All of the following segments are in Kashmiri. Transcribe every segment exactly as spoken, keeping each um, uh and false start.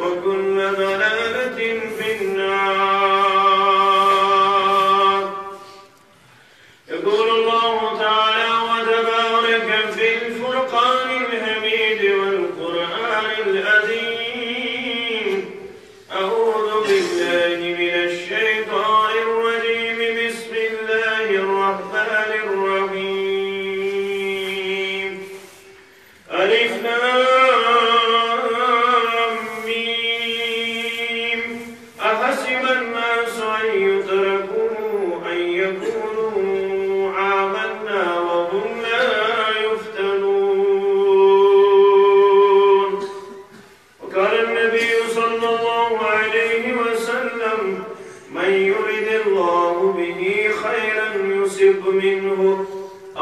وكل ضلالة في النار. يقول الله تعالى وتبارك في الفرقان الحميد والقرآن العظيم: أعوذ بالله من الشيطان الرجيم. بسم الله الرحمن الرحيم. ألف لام ميم. أحسب الناس أن يتركوا أن يقولوا آمنا وهم لا يفتنون. وقال النبي صلى الله عليه وسلم: من يرد الله به خيرا يصب منه،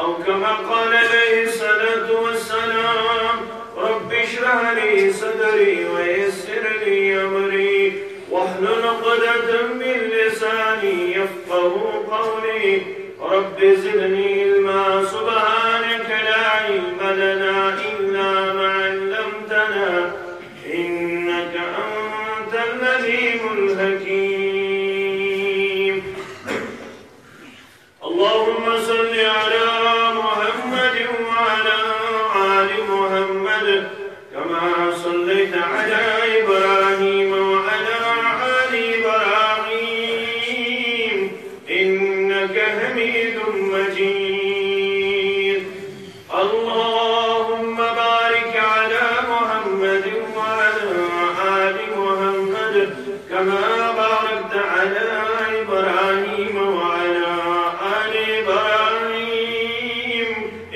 أو كما قال عليه الصلاة والسلام: رب اشرح لي صدري ويسر لي أمري واحلل عقدة من لساني يفقه قولي. رب زدني علما. سبحانك لا علم لنا إلا ما علمتنا إنك أنت العليم الحكيم. اللهم صل على محمد وعلى آل محمد كما صليت على إبراهيم وعلى آل إبراهيم إنك حميد مجيد. اللهم بارك على محمد وعلى آل محمد كما باركت على إبراهيم وعلى آل إبراهيم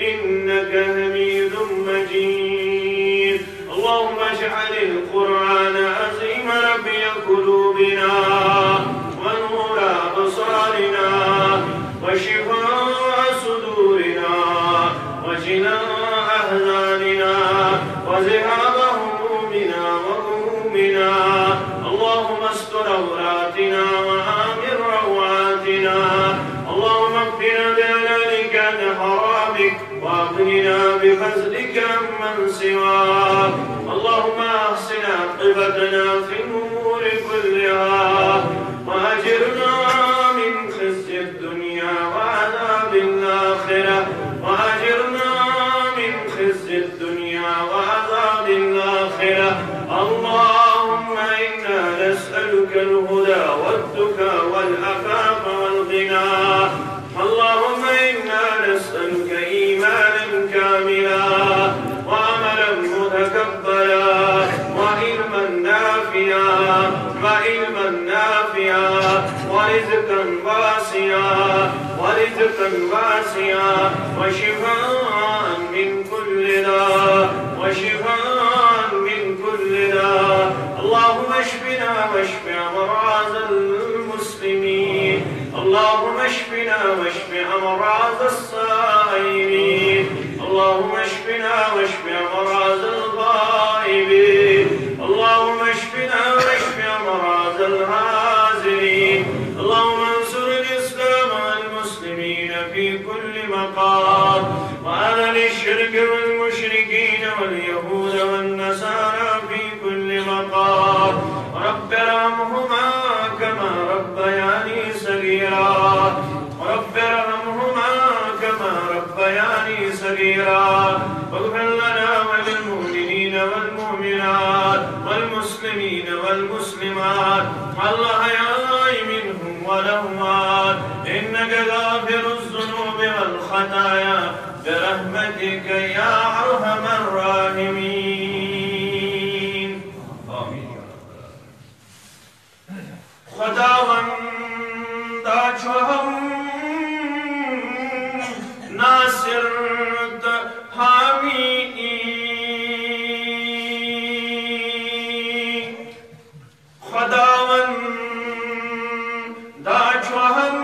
إنك حميد مجيد. اللهم اجعل القرآن العظيم ربيع قلوبنا ونور أبصارنا وشفاء صدورنا وجلاء أحزاننا وذهاب همومنا وغمومنا. اللهم استر عوراتنا وآمن روعاتنا. اللهم اكفنا بحلالك عن حرامك وأغننا بفضلك عمن سواك. اللهم أحسن عاقبتنا في الأمور كلها وأجرنا من خزي الدنيا وعذاب الآخرة، وأجرنا من خزي الدنيا وعذاب الآخرة. اللهم إنا نسألك الهدى والتقى والعفاف والغنى. اللهم إنا نسألك إيمانا كاملا وعملا متقبلا وعلما نافعا وعلما نافعا ورزقا واسعا ورزقا واسعا وشفاء من كل داء وشفاء من كل داء. اللهم اشفنا واشف أمراض المسلمين. اللهم اشفنا واشف أمراض الصائمين. اللهم اشفنا واشف أمراض الغائبين. اللهم اشفنا واشف أمراض الحاضرين. اللهم انصر الإسلام والمسلمين في كل مقام، وأذل الشرك والمشركين واليهود والنصارى في كل مقام. رب ارحمهما كما ربياني صغيرا. رب ارحمهما كما ربياني صغيرا. واغفر لنا وللمؤمنين والمؤمنات والمسلمين والمسلمات الأحياء منهم والأموات إنك غافر الذنوب والخطايا برحمتك يا أرحم الراحمين. آمين. خداوندا چھُ ہم ناصر تہٕ حامی۔ خداوندا چھُ ہم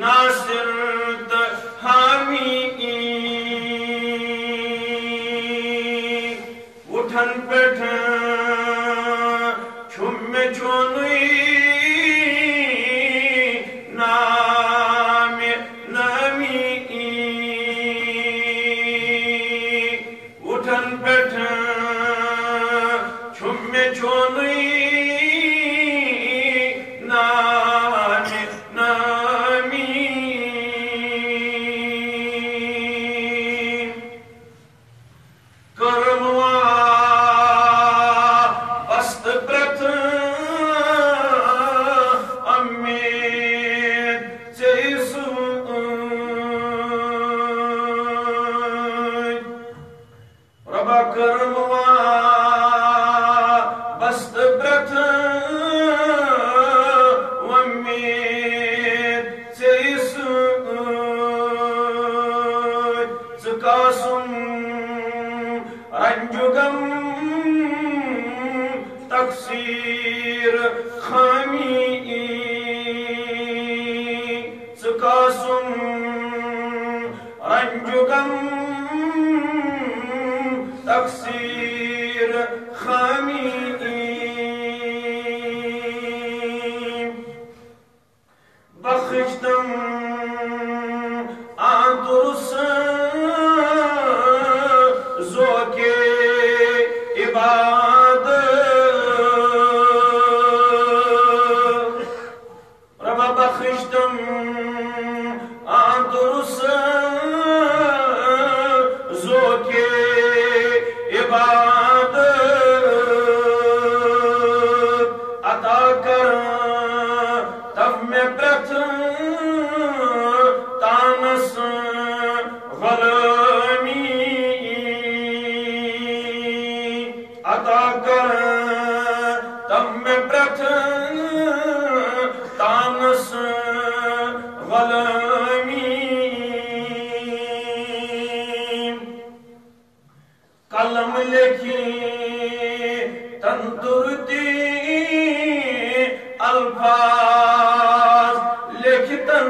ناصر تہٕ حامی۔ وُٹھن پٮ۪ٹھ چھُ مےٚ چونُے نامِ نامی۔ وُٹھن پٮ۪ٹھ چونُے نامِ نامی۔ کٔرٕم واپس تہٕ پرٛٮ۪تھ اُمید ژےٚ سۭتۍ۔ رۄبا کٔرٕم واپس تہٕ پرٛٮ۪تھ وۄمید ژےٚ سۭتۍ۔ ژٕ کاسُم رنج و غم تقصیر خامی۔ ژٕ کاسُم رنج و غم تقصیر خامی۔ بخشتم آنترس ذوقِ عبادت۔ رۄبا بخشتم آنترس ذوقِ عبادت۔ عطا کر تم مےٚ پرٛٮ۪تھ تانس غلٲمی۔ عطا کر تم مےٚ پرٛٮ۪تھ تانس غلٲمی۔ قلم لیکھی تنترتی الفاظ لیکھتن۔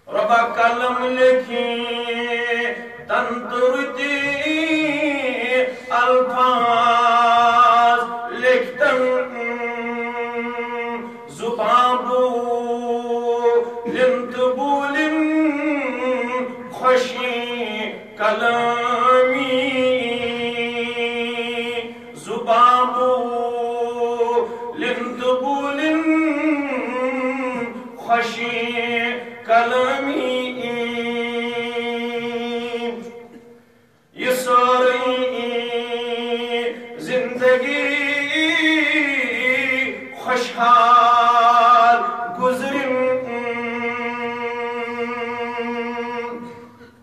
رۄبا قلم لیکھی تنترتی الفاظ لیکھتن۔ زبان بولن تہٕ بولن خوشی کلامی۔ زبان بولن تہٕ بولن خوشی کلامی۔ یہِ سٲرٕے زندگی خوشحال گُزرِن۔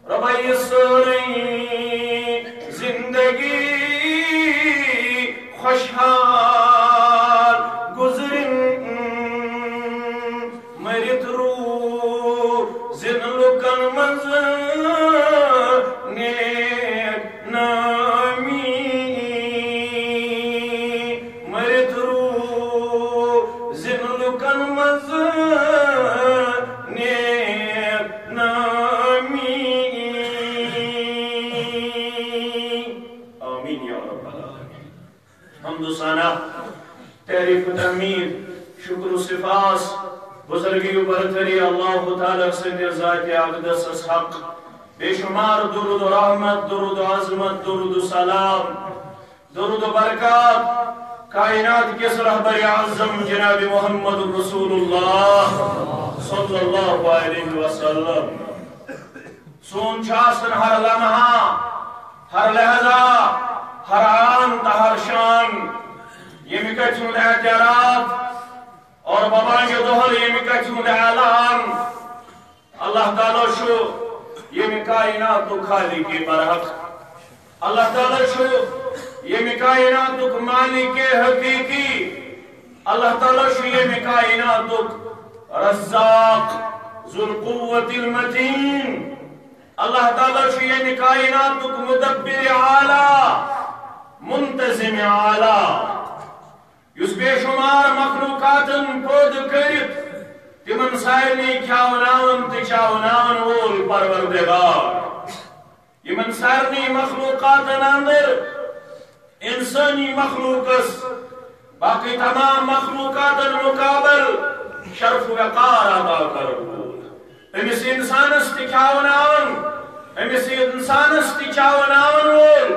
رۄبا، یہِ سٲرٕے زندگی خوشحال گُزرِن۔ مٔرِتھ روٗزِن لُکن منٛز نیک نامی۔ مٔرِتھ روٗزِن لُکن منٛز نیک نامی۔ آمین یا رب العالمین۔ حمد و ثنا، تعریف و تحمید، شکر و سپاس، بزرگی و برتری اللہ تعالیٰ سٕنٛدِ ذاتِ اقدسس حق۔ بے شمار درود و رحمت، درود و عظمت، درود و سلام، درود و برکات کائنات کِس رہبرِ اعظم جناب محمد رسول اللہ صلی اللہ علیہ وسلم۔ سون چھُ آسان ہر لمحہ، ہر لحظہ، ہر آن تہٕ ہر شان ییٚمہِ کتھِ ہُنٛد اعتراف اور بابا کے دۄہل ییٚمہِ کتھِ ہُنٛد اعلان۔ اللہ تعالیٰ چھُ ییٚمہِ کائناتُک خالق برحق۔ اللہ تعالیٰ چھُ ییٚمہِ کائناتُک مالک حقیقی۔ اللہ تعالیٰ چھُ ییٚمہِ کائناتُک رزاق، ذو القوت المتین۔ اللہ تعالیٰ چھُ ییٚمہِ کائناتُک مدبر اعلیٰ، منتظم اعلیٰ، یُس بے شمار مخلوقاتن پٲدٕ کٔرِتھ تِمن سارنٕے کھیاوناون تہٕ چاوناون وول پروردگار۔ یِمن سارنٕے مخلوقاتن اندر انسٲنی مخلوقس باقٕے تمام مخلوقاتن مقابل شرف و وقار عطا کرن وول، أمِس انسانس تہِ کھیاوناون، أمِس انسانس تہِ چاوناون وول،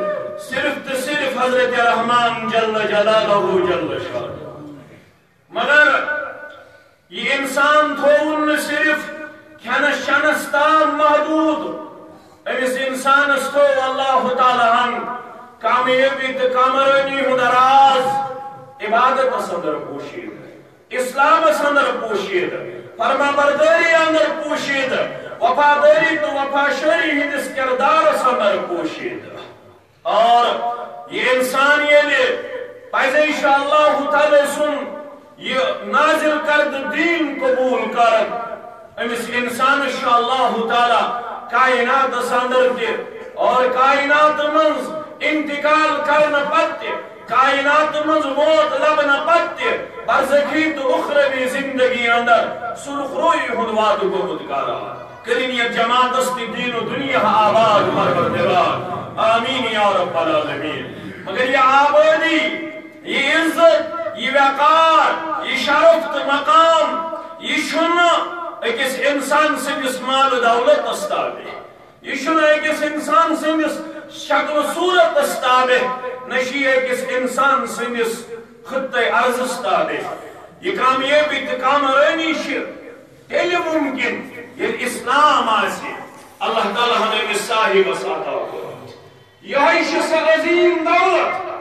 حضرت رحمان جل جلالہ جل شانہ۔ مگر یہ انسان تھوون نہ صرف کھینس چنس تام محدود، امس انسانس تھو اللہ تعالیٰ ہن کامیابی تہ کامرٲنی ہند راز عبادتس اندر پوشید، اسلامس اندر پوشید، فرما برداری اندر پوشید، وفاداری تہ وفا شعری ہندس کردارس اندر پوشید۔ اور یہ انسان ییٚلہِ پزے شاہ اللہ تعالیٰ سُنٛد یہ نازل کردٕ دین قبول کرن، امس انسانس شاہ اللہ تعالیٰ کائناتس اندر تہِ اور کائنات منٛز انتقال کرنہٕ پتہٕ تہِ، کائنات منٛز موت لبنہٕ پتہٕ تہِ برزخی تہٕ اخروی زندگی اندر سرخروئی ہُنٛد وعدٕ گوٚمُت کران۔ کٔرِن یتھ جماعتس تہِ دین و دنیا آباد پروردگار۔ آمین یا رب العالمین۔ مگر یہ آبادی، یہ عزت، یہ وقار، یہ شرف تہٕ مقام، یہ چھُنہٕ أکِس انسان سٕنٛدِس مال و دولتس تابع۔ یہ چھُنہٕ أکِس انسان سٕنٛدِس شکل و صورتس تابع، نہ چھُ یہِ أکِس انسان سٕنٛدِس خطہ ارضس تابع۔ یہ کامیابی تہٕ کامرٲنی چھِ تیٚلہِ ممکن، ییٚلہِ اسلام آسہِ اللہ تعالیٰ ہن أمِس صاحبس عطا کوٚرمُت۔ یہے چھِ سۄ عظیم دولت،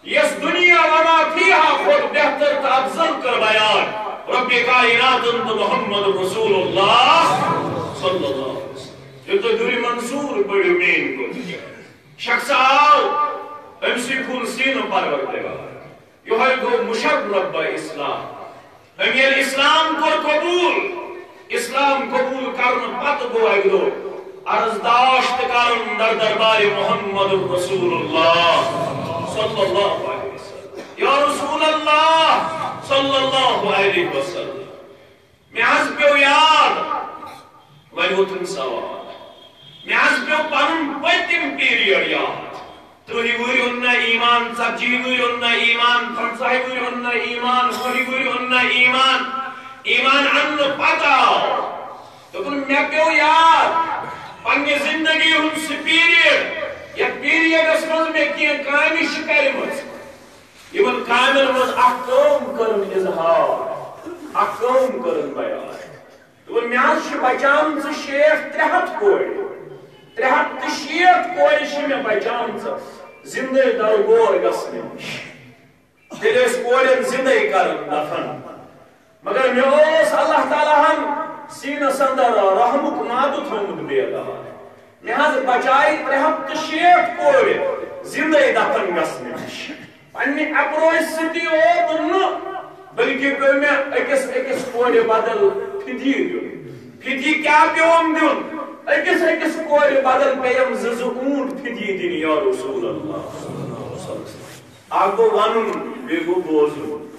یس دنیا وما فیہا کھۄتہٕ بہتر تہٕ افضل کٔر بیان رب کائناتن تہٕ محمد رسول اللہ صلی اللہ علیہ وسلم۔ ییٚلہِ تُہۍ دُرِ منصور پٔرِو میٲنۍ پٲٹھۍ، شخص آو، أمۍ سٕے کھُل سیٖنہٕ پروردگار۔ یہے گوٚو مشرف اسلام۔ أمۍ ییٚلہِ اسلام کوٚر قبول، اسلام قبول کرنہٕ پتہٕ گوٚو اکہِ دۄہ عرض داشت کرُن در دربار محمد رسول اللہ صلی اللہ علیہ وسلم۔ یا رسول اللہ صلی اللہ علیہ وسلم، مےٚ حظ پیوٚو یاد، وۄنۍ ووتھُم سوال، مےٚ حظ پیوٚو پنُن پٔتِم پیریڈ یاد۔ ترٕٛہہِ وُہٕرۍ اوٚن نہ ایمان، ژتجی وُہٕرۍ اوٚن نہ ایمان، پنٛژاہہِ وُہٕرۍ اوٚن نہ ایمان، وُہہِ وُہٕرۍ اوٚن نہ ایمان۔ ایمان اننہٕ پتہٕ آو۔ دوٚپُن، مےٚ پیوٚو یاد پننہِ زندگی ہُنٛد سُہ پیریڈ، یتھ پیریڈس منٛز مےٚ کینٛہہ کامہِ چھِ کرِمژٕ۔ یِمن کامٮ۪ن منٛز اکھ کٲم کٔرٕن اظہار، اکھ کٲم کٔرٕن بیان۔ دوٚپُن، مےٚ حظ چھِ بچامژٕ شیٹھ، ترٛےٚ ہتھ کورِ۔ ترٛےٚ ہتھ تہٕ شیٹھ کورِ چھِ مےٚ بچامژٕ زندے درگور گژھنہٕ نِش۔ تیٚلہِ ٲسۍ کورٮ۪ن زندے کران دفن۔ مگر مےٚ اوس اللہ تعالیٰ ہن سیٖنس اندر رحمُک مادٕ تھوٚومُت بیدار۔ مےٚ حظ بچایہِ ترٛےٚ ہتھ تہٕ شیٹھ کورِ زندے دفن گژھنہٕ نِش۔ پننہِ اپروچ سۭتی یوت نہٕ، بلکہِ پیوٚو مےٚ أکِس أکِس کورِ بدل فدیہِ دیُن۔ فدیہِ کیٛاہ پیوٚوُم دیُن؟ أکِس أکِس کورِ بدل پیٚیَم زٕ زٕ اوٗنٹ فدیہِ دِنۍ، یا رسول اللہ۔ اکھ گوٚو ونُن، بیٚیہِ گوٚو بوزُن۔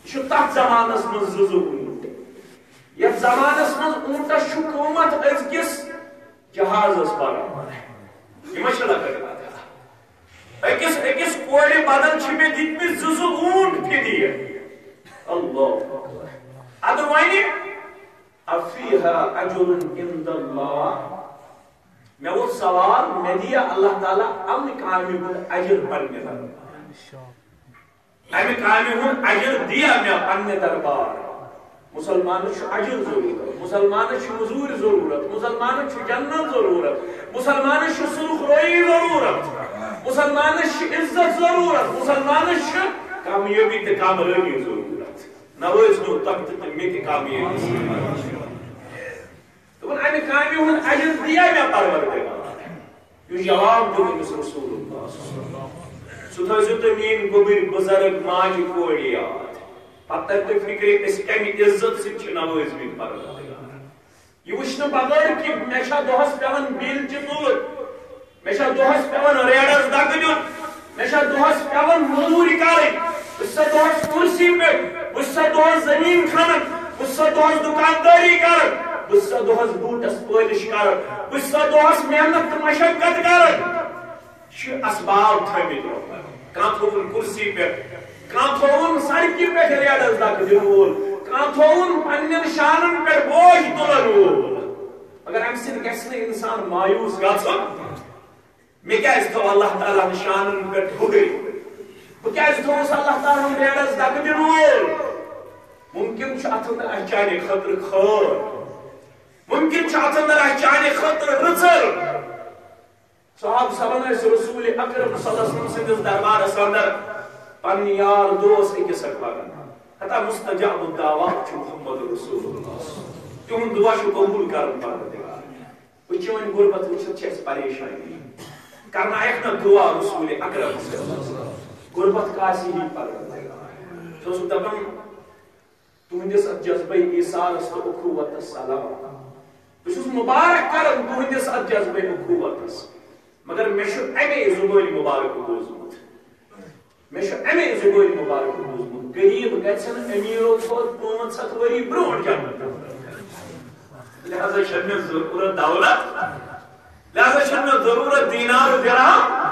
یہِ چھُ تتھ زمانس منٛز زٕ زٕ اوٗنٹ۔ یتھ زمانس منٛز اوٗنٹس چھُ قۭمتھ أزکِس جہازس برابر۔ یہِ ما چھِ لۄکٕٹ کتھ؟ أکِس أکِس کورِ بدل چھِ مےٚ دِتمٕتۍ زٕ زٕ اوٗنٹ فدیہِ۔ اللہ اکبر۔ ادٕ وۄنۍ، افیہا اجر عند اللہ؟ مےٚ ووٚتھ سوال، مےٚ دِیا اللہ تعالیٰ امہِ کامہِ ہُنٛد اجر پننہِ طرفہٕ؟ امہِ کامہِ ہُنٛد اجر دِیا مےٚ پننہِ دربار؟ مسلمانس چھُ اجر ضرورت، مسلمانس چھُ مزوٗرۍ ضرورت، مسلمانس چھُ جنت ضرورت، مسلمانس چھُ سرخ رویی ضرورت، مسلمانس چھِ عزت ضرورت، مسلمانس چھِ کامیٲبی تہٕ کامرٲنی ضرورت۔ نوٲزۍ نو تۄہہِ تہِ تہٕ مےٚ تہِ کامیٲبی۔ دوٚپُن، امہِ کامہِ ہُنٛد اجر دِیا مےٚ پروردگار؟ یُس جواب دیُت أمِس رسول اللہ صلی اللہ علیہ وسلم۔ سُہ تھٲوزیو تُہۍ میٲنۍ گوٚبٕرۍ بُزرگ ماجہِ کورِ یاد۔ پتہٕ ترِ تۄہہِ فکرِ، أسۍ کمہِ عزت سۭتۍ چھِ نوٲزمٕتۍ پروردگار۔ یہِ وٕچھنہٕ بغٲر کہِ مےٚ چھا دۄہس پٮ۪وان بِل تہِ تُلُن، مےٚ چھا دۄہس پٮ۪وان ریڈس دکہٕ دیُن، مےٚ چھا دۄہس پٮ۪وان موٚزوٗرۍ کرٕنۍ، بہٕ چھُسا دۄہس کُرسی پٮ۪ٹھ، بہٕ چھُسا دۄہس زٔمیٖن کھنان، بہٕ چھُسا دۄہس دُکاندٲری کران، بہٕ چھُسا دۄہس بوٗٹس پٲلِش کران، بہٕ چھُسا دۄہس محنت تہٕ مشقت کران۔ چھِ اسباب تھٲومٕتۍ رۄبن۔ کانٛہہ تھووُن کُرسی پٮ۪ٹھ، کانٛہہ تھووُن سڑکہِ پٮ۪ٹھ ریڈس دکہٕ دِنہٕ وول، کانٛہہ تھووُن پننٮ۪ن شانن پٮ۪ٹھ بوج تُلن وول۔ مگر امہِ سۭتۍ گژھِ نہٕ انسان مایوس گژھُن۔ مےٚ کیازِ تھوٚو اللہ تعالیٰ ہن شانن پٮ۪ٹھ ہُہے؟ کیازِ تھوٚوُس اللہ تعالیٰ ہن بیڈس دکہٕ دِنہٕ وول؟ ممکن چھُ اتھ اندر آسہِ چانہِ خٲطرٕ خٲر، ممکن چھُ اتھ اندر آسہِ چانہِ خٲطرٕ رٕژر۔ صحابہٕ صٲبن ٲسۍ رسول اکرم صلی اللہ علیہ وسلم سٕنٛدِس دربارس اندر پنٕنۍ یار دوس أکِس اکھ ونان، ہتا مستجاب الدعوات چھُ محمد رسول اللہ، تِہُنٛد دعا چھُ قبول کران پروردگار۔ وٕچھ وۄنۍ غربت وٕچھِتھ چھِ اَسہِ پریشانی۔ کرنایکھ نہ دعا رسول اکرم صلی اللہ علیہ وسلم، غربت کاسی ہی پروردگار۔ سُہ اوس دپان، تُہنٛدِس اتھ جذبہ ایثارس تہٕ اخوتس سلام۔ بہٕ چھُس مبارک کران تُہنٛدِس اتھ جذبہ اخوتس، مگر مےٚ چھُ اَمے زُبٲنۍ مبارک بوٗزمُت۔ مےٚ چھُ اَمے زُبٲنۍ مبارک بوٗزمُت، غریٖب گژھن أمیٖرو کھۄتہٕ پانٛژھ ہَتھ ؤری برونٛٹھ جنت۔ لہذا چھَنہٕ مےٚ ضروٗرت دولت، لہذا چھَنہٕ مےٚ ضروٗرت دینار و درہم۔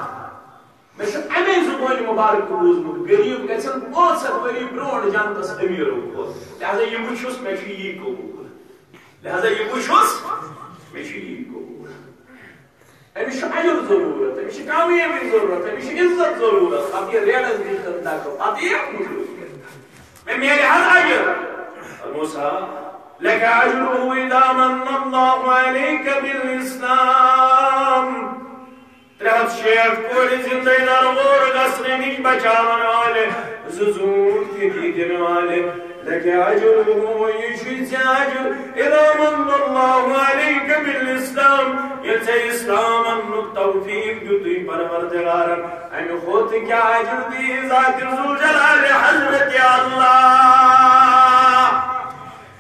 مےٚ چھُ اَمے زُبٲنۍ مبارک بوٗزمُت، غریٖب گژھن پانٛژھ ہَتھ ؤری برونٛٹھ جنتس أمیٖرو کھۄتہٕ۔ لہذا یہِ بہٕ چھُس، مےٚ چھُ یی قبوٗل۔ لہذا یہِ بہٕ چھُس، مےٚ چھُ یی قبوٗل۔ أمِس چھُ اجر ضروٗرت، أمِس چھِ کامیٲبی ضروٗرت، أمِس چھِ عزت ضروٗرت۔ پتہٕ یہِ ریڈس دِتھ دکہٕ، پتہٕ یہِ یتھ منٛز روزِ۔ مےٚ میلہِ حظ اجر۔ فرموسا، لك أجره إذا من الله عليك بالإسلام۔ ترٛےٚ ہَتھ شیٹھ کورِ زِندَے نارٕ وور گژھنہٕ نِش بچاون والہِ، زٕ زوٗٹھ فدی دِنہٕ والہِ، لَکِ أَجْرُهُ، یہِ چھُے ژےٚ اجر، اِذا مَنَّ اللَّهُ عَلَيْكَ بِالْإِسْلَامِ، ییٚلہِ ژےٚ اِسلام اَننُک توفیٖق دیُتُے پروردگارن، اَمہِ کھۄتہٕ کیٛاہ اجر دِیہِ ذاتِ ذوالجلالِ حضرت اللہ؟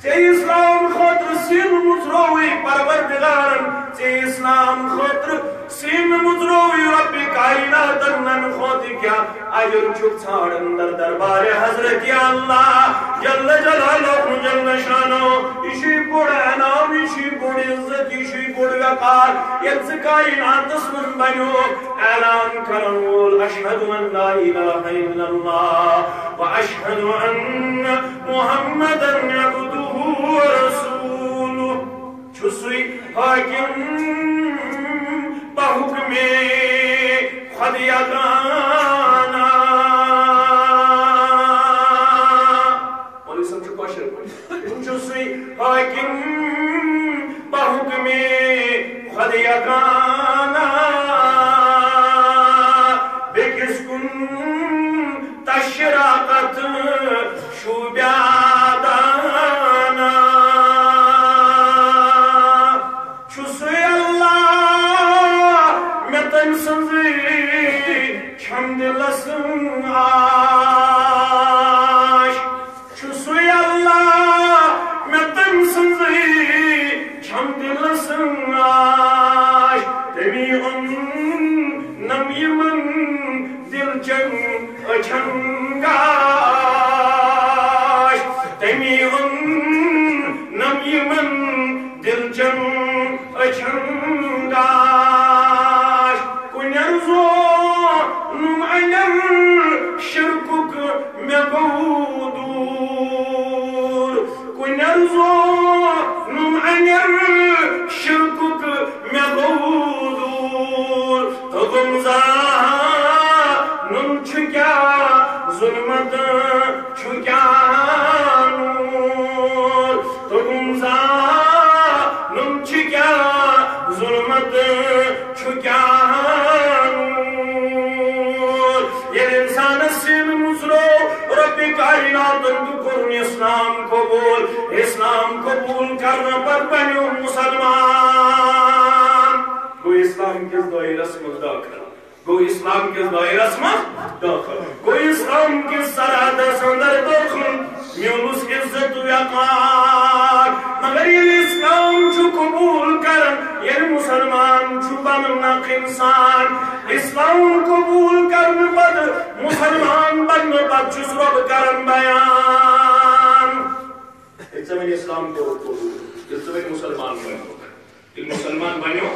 ژےٚ اِسلام خٲطرٕ سیٖنہٕ مُژرووٕے پروردگارن، ژےٚ اِسلام خٲطرٕ سیٖنہٕ مُژرووٕے رۄبِ کائناتن، نن کھۄتہٕ کیٛاہ اجر چھُکھ ژھانڈان در دربارِ حضرت اللہ جل جلالہ جل شانہ۔ یہِ چھُے بوٚڑ انعام، یہِ چھُے بوٚڑ عزت، یہِ چھُے بوٚڑ وقار، ییٚلہِ ژٕ کائناتس منٛز بنیوکھ اعلان کرن وول، اشہد ان لا الہ الا اللہ و اشہد ان محمدا عبدہ و رسولہ۔ چھُ سُے حاکم بحکمِ خود یگانہ۔ مولوی صٲب چھُ کٲشِر پٲٹھۍ۔ چھُ سُے حاکم بحکمِ خود یگانہ۔ بیٚکِس کُن تشراقت شوٗبیٛا دانہ۔ چھُ سُے اللہ، مےٚ تٔمۍ سٕنٛزٕے چھَم دِلَس آش۔ چھُ سُے اللہ، مےٚ تٔمۍ سٕنٛزٕے چھَم دِلَس آش۔ تٔمی اوٚن نَم یِمَن دِل چَن أچھَن گاش۔ تٔمی اوٚن نَم یِمَن دِل چَن أچھَن گاش۔ کُنٮ۪ر زونُم اَنٮ۪ر شِرکُک مےٚ گوٚو دوٗر۔ کُنٮ۪ر زونُم اَنٮ۪ر شِرکُک مےٚ گوٚو دوٗر۔ تہٕ گُم زانُن چھُ کیٛاہ ظُلمت، چھُ کیٛاہ نوٗر۔ تہٕ گُم زانُن چھُ کیٛاہ ظُلمت، چھُ کیٛاہ نوٗر۔ ییٚلہِ اِنسانَس سیٖنہٕ مُژروو رۄبِ کائناتَن تہٕ کوٚرُن اِسلام قبوٗل، اِسلام قبوٗل کرنہٕ پتہٕ بنیو مُسلمان۔ گوٚو اِسلام کِس دٲیرَس منٛز دٲخل۔ گوٚو اِسلام کِس دٲیرَس منٛز دٲخل۔ گوٚو اِسلام کِس سرحدَس اندر دٲخل۔ میونُس عزت وقار۔ مگر ییٚلہِ اِسلام چھُ قبوٗل کران، ییٚلہِ مُسلمان چھُ بنان اکھ اِنسان، اِسلام قبوٗل کرنہٕ پتہٕ مُسلمان بننہٕ پتہٕ چھُس رۄب کران بیان۔ ییٚلہِ ژےٚ وۄنۍ اِسلام کوٚرُتھ قبوٗل، ییٚلہِ ژٕ وۄنۍ مُسلمان بنیوکھ، ییٚلہِ مُسلمان بنیو،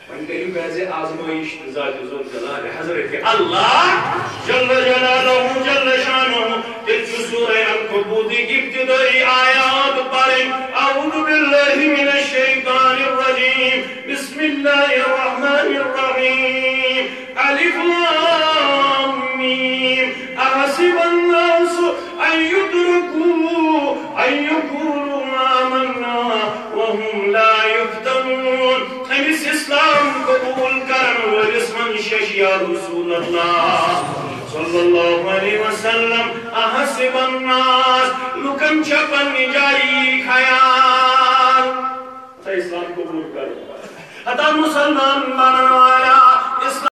وۄنۍ کٔرِو پزِ آزمٲیِش ذاتِ ذوالجلالِ حضرتِ اللہ جل جلالہ جل شانہ۔ تیٚلہِ چھُ سورہ عنکبوتٕکۍ ابتدٲیی آیات پرٕنۍ۔ اعوذ باللہ من الشیطان الرجیم۔ بسم اللہ الرحمن الرحیم۔ الف لام میم۔ شش یا رسول اللہ صلی اللہ علیہ وسلم، احسب الناس، لوکن چھا پننہِ جایہِ خیال؟ تہٕ اسلام قبول کرو، ہتا مسلمان بنن والا، اسلام